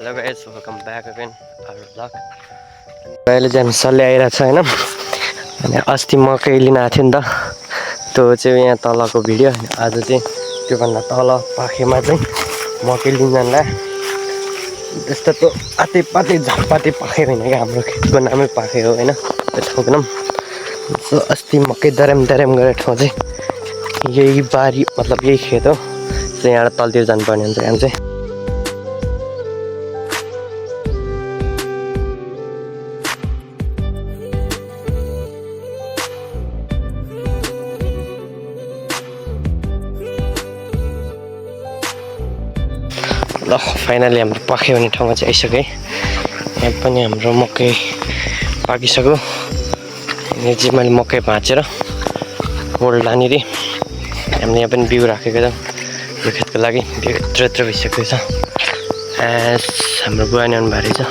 Hello guys, welcome back again our vlog. अहिले चाहिँ हामी सल्ले आइरहेको छ हैन अनि अस्ति मकै लिन आएको थियो नि त त्यो चाहिँ यहाँ तलको भिडियो आज चाहिँ त्योभन्दा तल पाखेमा चाहिँ मकै लिन जानला त्यस्तो त आते पाते झापाते पाखे हैन के हाम्रो खेतको नामै पाखे हो हैन त्यो ठाउँको नाम सो अस्ति मकै दरेम गरेको ठाउँ चाहिँ यही बारी मतलब यही खेत हो चाहिँ यहाँ तलतिर जानुपर्ने हुन्छ यहाँ चाहिँ ल फाइनली हाम्रो पाखे भन्ने ठाउँमा चाहिँ आइसक्यो यहाँ पनि हाम्रो मकै पाकिसक्यो यहाँ चाहिँ मैले मकै भाँचेर मोल लाने रे हामीले यहाँ पनि बिउ राखेको छ यो खेतको लागि बिउ यत्रो भइसकेको छ हाम्रो बुवा नि आउनु भएको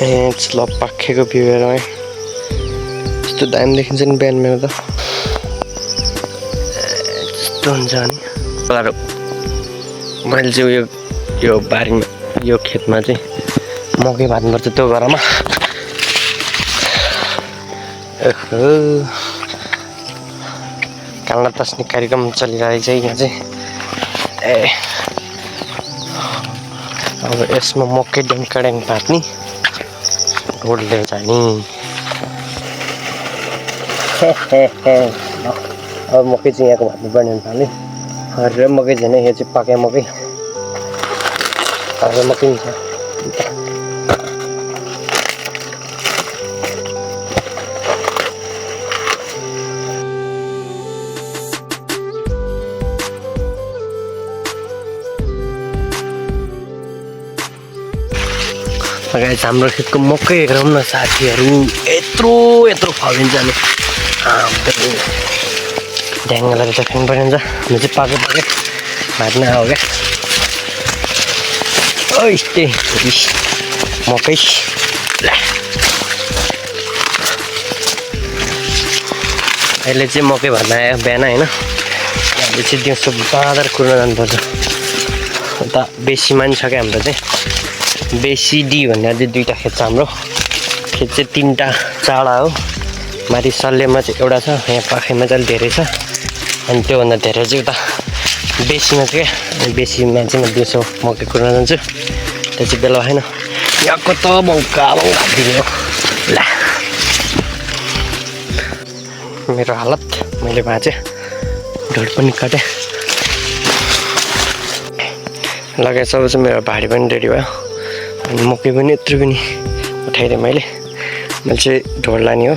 रहेछ ल पाखेको बिउ हेर है यस्तो दामी देखिन्छ नि बिहान मेरो त यस्तो हुन्छ नि मैले चाहिँ यो बारीमा यो खेतमा चाहिँ मकै भाँच्नुपर्छ त्यो गरामा काल्ला तस्ने कार्यक्रम चलिरहेको छ यहाँ चाहिँ अब यसमा मकै ड्याङ भाँच्ने ढोड लिएर जाने अब मकै चाहिँ यहाँको भाँच्नुपर्ने हुन्छ नि हरेर मकै छैन यो चाहिँ पाके मकै हरेर मकै छ गाइस हाम्रो खेतको मकै हेरौँ न साथीहरू यत्रो फलिन्छ नि ढ्याङ्गलाई चाहिँ खानु पर्ने हुन्छ हामी चाहिँ पाके भाँच्न आयो क्या यस्तै मकै अहिले चाहिँ मकै भाँच्न आयो बिहान होइन अहिले चाहिँ दिउँसो बाँदर कुर्न जानुपर्छ अन्त बेसी मान्छे छ क्या हाम्रो चाहिँ बेसी डी भन्ने अझै दुईवटा खेत छ हाम्रो खेत चाहिँ तीनवटा चाडा हो माथि सल्लेमा चाहिँ एउटा छ यहाँ पाखेमा चाहिँ धेरै छ अनि त्योभन्दा धेरै चाहिँ उता बेसीमा चाहिँ क्या बेसीमा चाहिँ म दिउँसो मकै कुर्न जान्छु त्यो चाहिँ बेला होइन यहाँको त मौका दिने हो ल मेरो हालत मैले भाँचेँ ढोड पनि काटेँ लगाएसब चाहिँ मेरो भाडी पनि रेडी भयो अनि मकै पनि यत्रो पनि उठाइदिएँ मैले चाहिँ ढोड लाने हो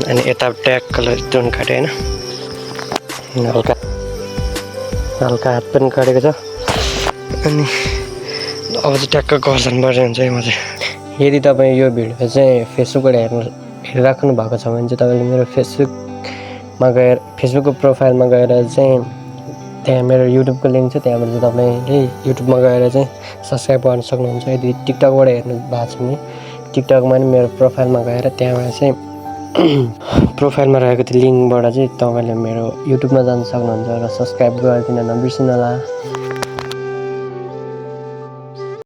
अनि यता ट्याग कलर त्यो पनि काटेँ होइन हल्का हात पनि काटेको छ अनि अब चाहिँ ट्याक्क घर जानुपर्ने हुन्छ है म चाहिँ यदि तपाईँ यो भिडियो चाहिँ फेसबुकबाट हेरिराख्नु भएको छ भने चाहिँ तपाईँले मेरो फेसबुकको प्रोफाइलमा गएर चाहिँ त्यहाँ मेरो युट्युबको लिङ्क छ त्यहाँबाट चाहिँ तपाईँले युट्युबमा गएर चाहिँ सब्सक्राइब गर्न सक्नुहुन्छ यदि टिकटकबाट हेर्नु भएको छ भने टिकटकमा पनि मेरो प्रोफाइलमा गएर त्यहाँबाट चाहिँ प्रोफाइलमा रहेको त्यो लिङ्कबाट चाहिँ तपाईँले मेरो युट्युबमा जान सक्नुहुन्छ र सब्सक्राइब गरिदिन नबिर्सिनु होला।